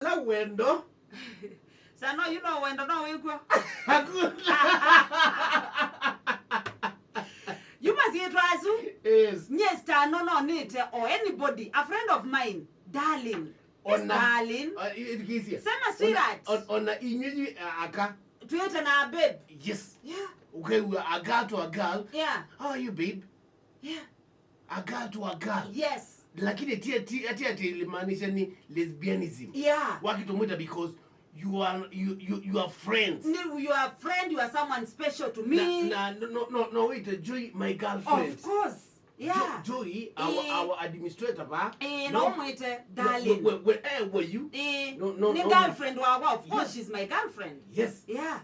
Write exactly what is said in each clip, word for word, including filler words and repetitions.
Ala wendo. Sano, you know, wendo no wĩkw'o. Hakuna. Yu masyĩtwa asu. Yes. Nyie Stano no nĩte o anybody, a friend of mine, darling. Yes, Ona, darling. Uh, itikisia. Sema sweetheart. Ona, on- ona inyuĩ yu, uh, aka. Twĩte na babe. Yes. Yeah. Ukaigua a girl to a girl. Yeah. How are you, babe? Yeah. A girl to a girl. Yes. Lakini ti ati ati ati ilimaanisha ni lesbianism. Yeah. Wakitumwita because you are, you, you, you are friends. Ni, you are friend, you are someone special to me. Na, na no, no, no, no, wait, Joy, my girlfriend. Of course. Yeah. Jo- Joy, our, Eh. Our administrator, ba. Eh, No, no mwite no, darling. We, we, eh, were you? Eh, No, no, ni no. Girlfriend wakwa, of course. Yes. She's my girlfriend. Yes. Yeah.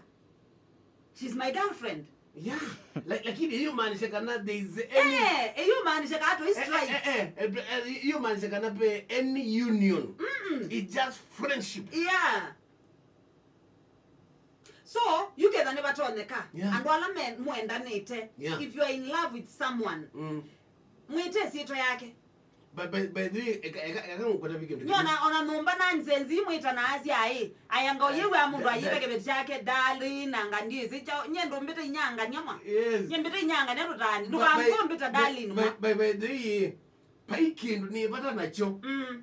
She's my girlfriend. Yeah. Like, lakini hiyo maanisha kana there is any Eh, hiyo maanisha kana to Eh, strike. Eh, eh, eh, eh, hiyo maanisha kana pe any union. Mm-mm. It's just friendship. Yeah. So, you can never tonyeka. Yeah. Andũ ala me mwendanĩte. Yeah. If you are in love with someone, Mm. mwĩte syĩtwa yake. By, by, by the way, eka eka eka ngũkũta video. Nyona ona nyũmba na nzenzi mwĩta na azi ai. Aya ngau yewa mũndũ Da- ayĩve da- kĩveti chake, darling, na ngandĩzi chao. Nye ndũmbĩte inyangania mwa. Yes. Nye mbĩte inyangania tũtani. By- Ndũkamũmbĩta darling by, mwa. by, by the way, pai kĩndũ nĩ vata nakyo. Mm.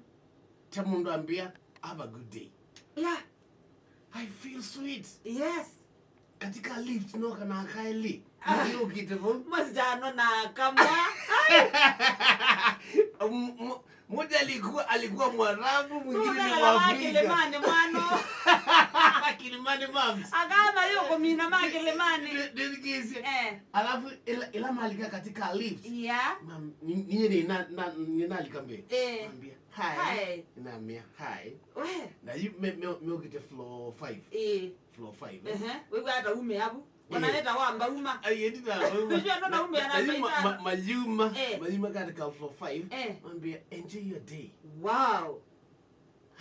Ta mũndũ ambia, "Have a good day." Yeah. I feel sweet. Yes. Katika lift no kana kaeli. Ah. Ndio kite vo. Masitano na kamwa. M- m- Mmoja alikuwa alikuwa Mwarabu, mwingine ni Nũngalala Mwafrika. Kilimani mwano. Kilimani moms. Akana yo kumina ma Kilimani. Ndio kisi. Eh. Alafu ila, ila malika katika lift. Yeah. Mam, ni- niye ni na na ni nalika mbe. Eh. Ambia, "Hi." Hi. Namia, "Hi." We. Na yu me me me ukite floor five. Eh. Floor five. Ehe. Wewe hata ume hapo. Eh. Wanaleta wamba uma. Ai, eti na Unajua ndo na ume ana na yu ma- maitano. ma- mayuma, Eh. mayuma katika floor five. Eh. Ambia, "Enjoy your day." Wow.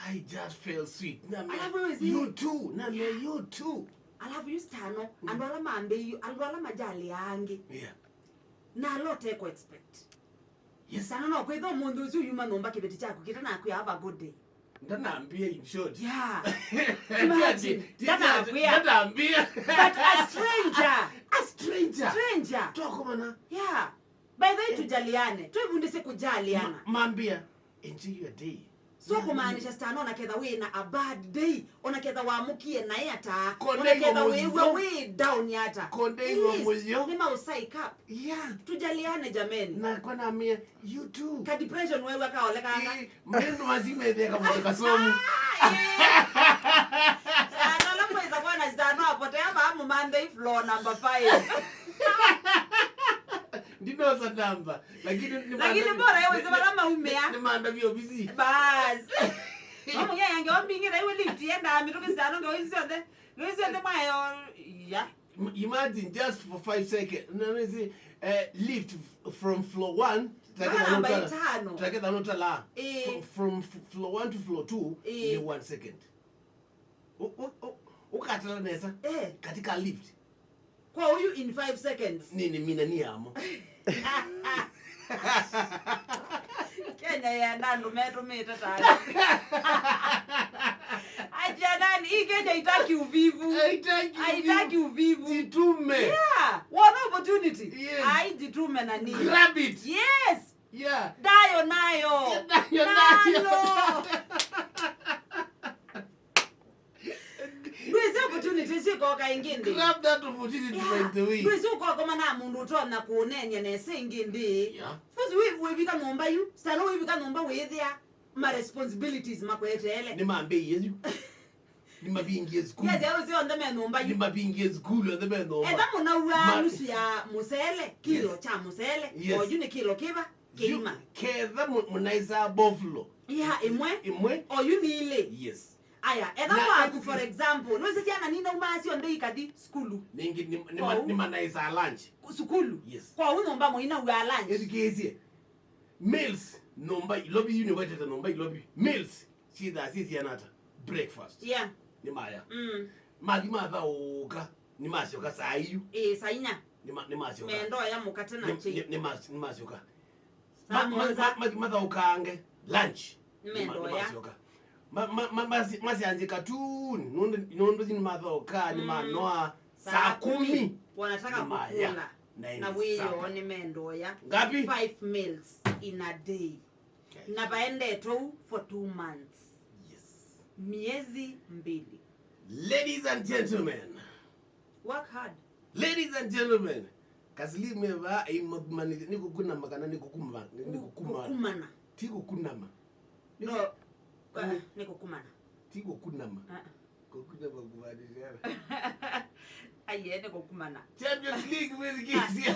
I just felt sweet. Namia, Alafu wewe zi- "You too." Namia, "You too." Alafu yu Stano, andũ ala mambĩiu, andũ ala majali angi. Yeah. Na a lot to expect. Yes. Stano no kwĩtha ũmũnthĩ ũsu yuma nyũmba kĩveti chaku kĩta na kwĩa, "Have a good day." Ndanambia, in short. Yeah. Imagine. Ndanakwĩa. Ndanambia. But a stranger. A stranger. Stranger. Twakomana. Yeah. By the way, tujaliane. Twĩvundĩsye kujaliana. Ma- Mambia, "Enjoy your day." So kumaanisha Stano, ona ketha wĩ na a bad day, ona ketha wamũkie naĩ ata, Konde ona ketha iwe wĩw'a mũtho. Wĩ down ata. Konde At iwe least, mũyo. Nĩ ma psych up. Yeah. Tujaliane jameni. Na kwa namia, "You too." Ka depression wewe kaolekanga. Eh, mimi wazima ile kama mtoka somo. Ah, eh. Stano, la mweza kwa na Stano apotea ba mu Monday floor number five. Ndinosa namba. Lakini ni Lakini bora yewe zibala maumea. Ni maanda vyo busy. Bas. Mamu ya yange wambingira iwe lift yenda mituki Stano nge wisi yote. Wisi yote mwayo. Ya. M- Imagine just for five seconds. No, no, see, uh, lift f- from floor one. Mpaka namba itano. Taketha no tala. Eh. From, from f- floor one to floor two Eh. in one second. U- u- u- Ukatala nesa. Eh. Katika lift. Kwa huyu in five seconds. Nini mina ni amo. Kenya ya ndandu metumite tani. Ajanani, hii Kenya itaki uvivu. Haitaki Haitaki uvivu. Jitume. Yeah, one opportunity. Yes. Ai, jitume nani. Grab it. Yes. Yeah. Dayo nayo. Dayo nayo. Nalo. Ndwĩsĩ opportunity syĩkoka ĩngĩ nthĩ. Grab that opportunity by the way. Ndwĩsĩ ũkokoma na mũndũ ũtonya kũũneeny'a nesa ĩngĩ nthĩ. Yeah. Sasa wĩ wĩvika nyũmba yu, sana wĩvika nyũmba wĩthĩa ma responsibilities makweteele. Nĩmambĩie yu. Nĩmavingie sukulu. Yes, yao sio nthe me nyũmba yu. Nĩmavingie sukulu, nthe me nyũmba. Etha mũnaua Ma- nusu ya mũsele, kilo Yes. Cha mũsele, Yes. oyu nĩ kilo kĩva? Kĩima. Ketha mũ- mũnaĩsaa buffalo. Ya ĩmwe. Ĩmwe. Oyu nĩ ilĩ. Yes. Aya, etha Na- waku, for example, nĩwĩsĩ syana ninaumaa syonthe ikathi sukulu. Nĩngĩ nĩ- nĩ- Kwau. Nĩmanaĩsaa lunch. Sukulu. Yes. Kwau nyũmba mũinauaa lunch. Ĩthikĩĩsye. Meals, nyũmba Ilovi, yu nĩwetete nyũmba Ilovi. Meals, syĩthaa syĩ syana ata? Breakfast. Yeah. Nĩmaya. Mm. Mathi mathaũka, nĩmasyoka saa iyu. Ĩĩ, saa inya. Nĩma- nĩmasyoka. Mendoya mũkate na Nĩ- chai. nĩ- nĩmas- nĩmasyoka. Saa Ma- ma- mũonza. ma- ma- mathaũkange. Lunch. Nĩma- Mendoya. Nĩmasyoka. Ma- ma- ma- masi- masyanzĩka tu nũndũ nũndũ nĩ mathoka nĩ manoa saa kumi. Wanataka Nĩ maya. Kukula Na na ĩndĩ wĩoo saa- nĩmendoya Ngapi? Five meals in a day. Na vaendete ũu for two months. Yes. Miezi mbili. Ladies and gentlemen, Work hard. Ladies and gentlemen, Kaslim eva aimakumanĩte nĩ kũkunama kana nĩ kũkuma nĩ kũkuma Kukumana. Ti kũkunama. No. Uh, nĩ kukumana. Ti kũkunama. Uh, Kũkunama kumaanisha aiye nĩ kukumana. Champions League with Kisia.